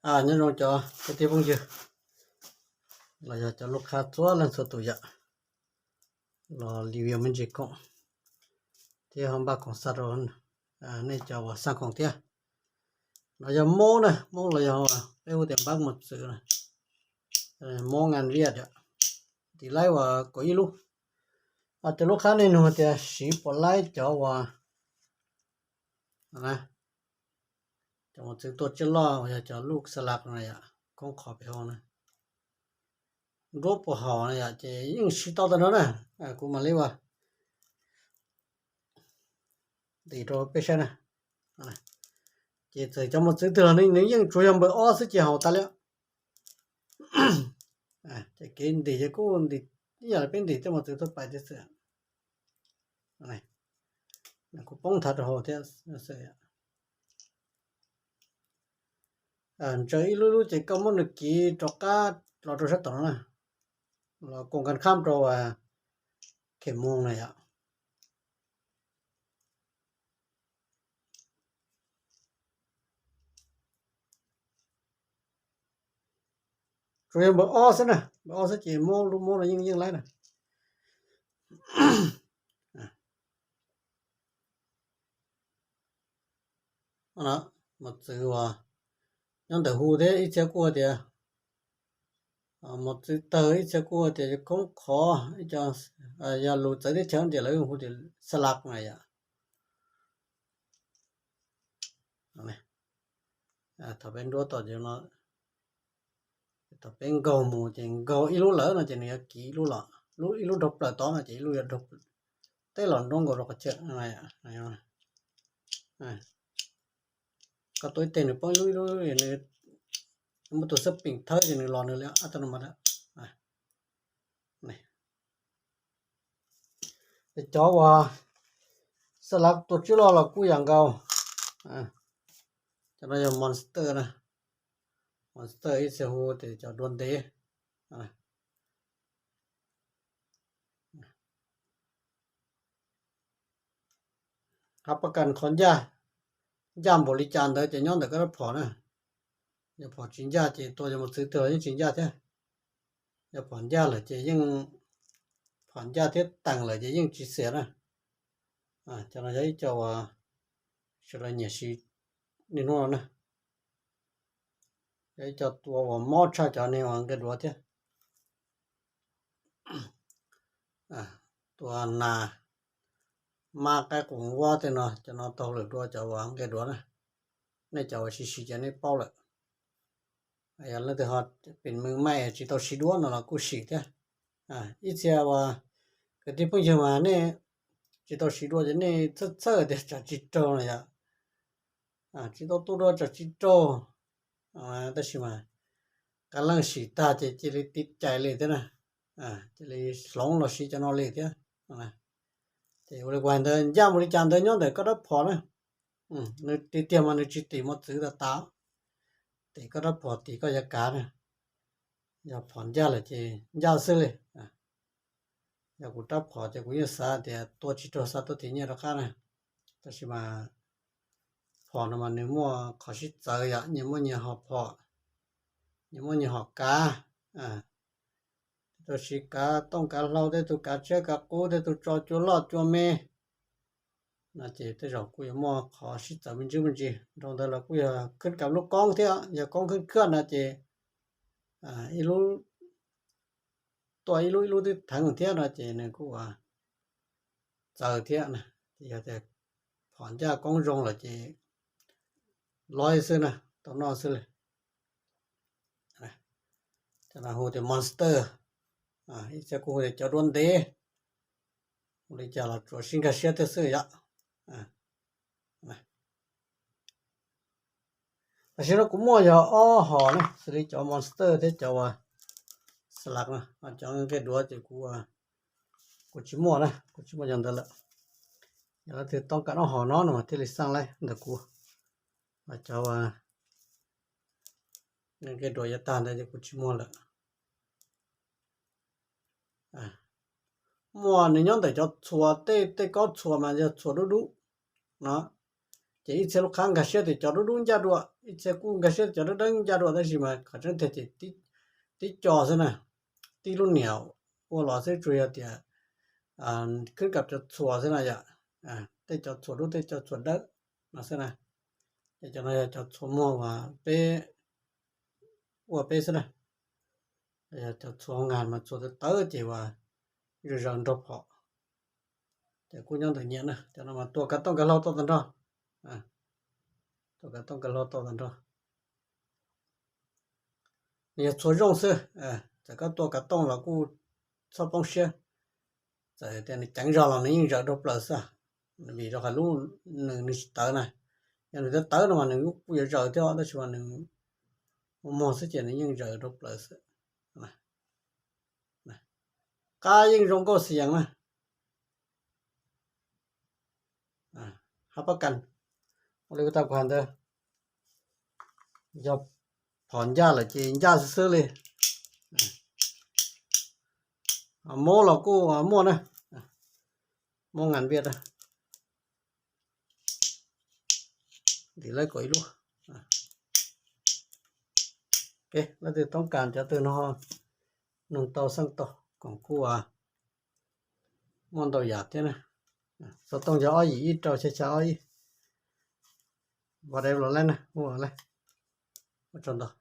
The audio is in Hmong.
Nyob zoo cov kwv tij phooj ywg los yog cov lub qhab txhua leej txhua tus yom, los review me ntsis koom thiab ho npaj koom xaj rau nej cov uas xaj khoom thiab. No yog Hmoob na, Hmoob los yog peb hu tias npab mos txwv na, Hmoob Nga Riaj yom, tiv laib uas kaum ib lub. Cov lub qhab nej nug tias siv puas laib cov uas cov mos txwv tua tsiaj loj uas yog cov lub xa lak no yom, khoob qhov pem hauv na, nruab puas haum na yom, ces yeej siv tau tag nrho na. Kuv mam li ua ntim rau peb saib na. Ces txawm cov mos txwv twg los nws yeej tsuas yog npawb ob xwb ces haum tas li. Ces kev ntim ces kuj ntim ib yam li peb ntim tej mos txwv tuaj pais thiab xwb. Kuv poob nthav rau hauv thiab. Ntsaws ib lub lub ces koj muab nws kiv rov qab los rau sab tom no na, los koom kas khab rau khem moog na yom. Tsuas yog npawb ob xwb na, npawb ob xwb ces mob lub mob no yeej yeej laib na. Mos txwv uas nyob ntawm hu thiab ib txhia kuj tias mos txwv tawg, ib txhia kuj tias khoob qhov, yog lus txawv teb chaws tias lawv hu tias xa lak na yom. Thaum peb nruab tom no, thaum peb nkaug mus ces nkaug ib lub lawm no ces nws yuav kiv ib lub los, ib lub raug plaws tod no ces ib lub yuav raug teb los nruab nkaus rau qhov chaw. Koj tua ib teg nws poob ib lub, ib lub, nws muab tus xab peem thawb ces nws los nws li ab tau no mas. Cov uas xa lak tua tsiaj loj los kuj yam nkaus. Cov no yog monster na, monster ib txhia hu tias cov duab ntev. Hab pab kas qhov ncaj, ncaj npaum li cas ntawd ces nyob ntawm koj rab phom na. Yog phom tsis ncaj ces tua yog mos txwv twg los yeej tsis ncaj thiab. Yog phom ncaj lawm ces yeej, phom ncaj thiab teem lawm ces yeej tsis xiam na. Cov no yog ib co uas sawv daws nyiam siv niaj hnub no na. Yog ib co tua uas mob tshaj cov niag uas nqe duav thiab. Tua nas, mab qaib qus vab tej no, cov no taug lawm dua cov uas nqe duav na. Nej cov uas siv siv ces nej paub lawm. Yog leej twg ho pim mws maij tsis tau siv duab no los kuj sim thiab. Ib txhia uas kwv tij phooj ywg mas nej tsis tau siv dua ces nej txhawj txhawj tias tsam tsis raug no yom. Tsis tau tu dua tsam tsis raug. Tab sis mas qee leej sim tag ces cia li tiv cais li thiab na, cia li hloov los siv cov no li thiab. Ces ua li kuv hais ntawd ncaj mus li cas ntawd nyob ntawm koj rab phom na. Nws tiag tiag mas nws tsis tim mos txwv tas tas, tim koj rab phom tim koj yav kav na. Yog phom ncaj lawm ces ncaj xwb li. Yog kuv rab phom ces kuv yeej xav tias tua tsis raug xa tuaj tim nyiaj rov qab na. Tab sis mas phom no mas nws muaj qhov sib txawv yom, nyias muaj nyias hom phom, nyias muaj nyias hom kav. Tej tug siv kav tooj kav hlau, tej tug kav tsiab kav qub, tej tug tso cua loj cua me. No ces tej zaum kuj yuav muaj qhov sib txawv me ntsis me ntsis, rau ntawd los kuj yog khwb kav lub koob thiab, yog koob khwb khiaj no ces ib lub tuaj ib lub ib lub twb theev thiab no ces nws kuj ua txawv thiab na. Ces yog tias phom ncaj koob zoo lawm ces loj xwb na, tau noj xwb li. Cov no hu tias monster, ib txhia kuj hu tias cov duab ntev. Ua li cas los tsuas sib nkag siab thiab xwb yom. Tam sim no kuv muaj yog ob hom na, xws li cov monster thiab cov uas slack no, cov nqe duav ces kuv, kuv tsis muaj na, kuv tsis muaj cov ntawd lawm. Yog leej twg toob kas ob hom no no mas thiaj li xaj laib ntawm kuv. Cov nqe duav yav tag ntawd ces kuv tsis muaj lawm. Muaj nws nyob ntawm cov txhuas, tej tej kob txhuas mas yog txhuas dub dub no, Ces ib txhia lub qhab nkag siab tias cov dub dub ncaj dua, ib txhia kuj nkag siab tias cov dawb dawb ncaj dua, tab sis mas qhov tseeb tiag ces tib co xwb na, tib lub niam ua los xwb, tsuas yog tias khwb kam cov txhuas xwb na yom. Tej cov txhuas dub, tej cov txhuas dawb no xwb na. Ces cov no yog cov txhuas muag uas peb ua peb xwb na. Yog cov txhuas nkag mas txhuas tawv tawv ces uas zaws zaws nrog phom. Ces kuj nyob ntawm nyias na, cov no mas tua kav tooj kav hlau tau tag nrho. Tua kav tooj kav hlau tau tag nrho. Nws yog txhuas zoo xwb, txawm koj tua kav tooj los kuj txhob poob siab. Txawm tias nws ceev zog los nws yeej zaws dhau plaws xwb, vim rau qhov lub nws nws tsis tawv na. Yog nws tawv tawv no mas nws kuj yuav zaws thiab, tab sis mas nws muag muag xwb ces nws yeej zaws dhau plaws xwb. Qab yeej zoo nkauj xiv yees na. Hab pab kas, ua li kuv tau kuv hais ntawd, yog phom ncaj lawm ces ncaj xwb xwb li. Mob los kuj muaj na, mob nkas npiaj na. Ntim lawv kom ib lub. Leej twg toob kas cov twg no, nug tau xeej tau, koom kuj muaj ntau yam thiab na. Xov tooj yog ob yim ib rau xya xya ob ib. Ua dai los lawm na, ua lawm. Ua tsaug ntau.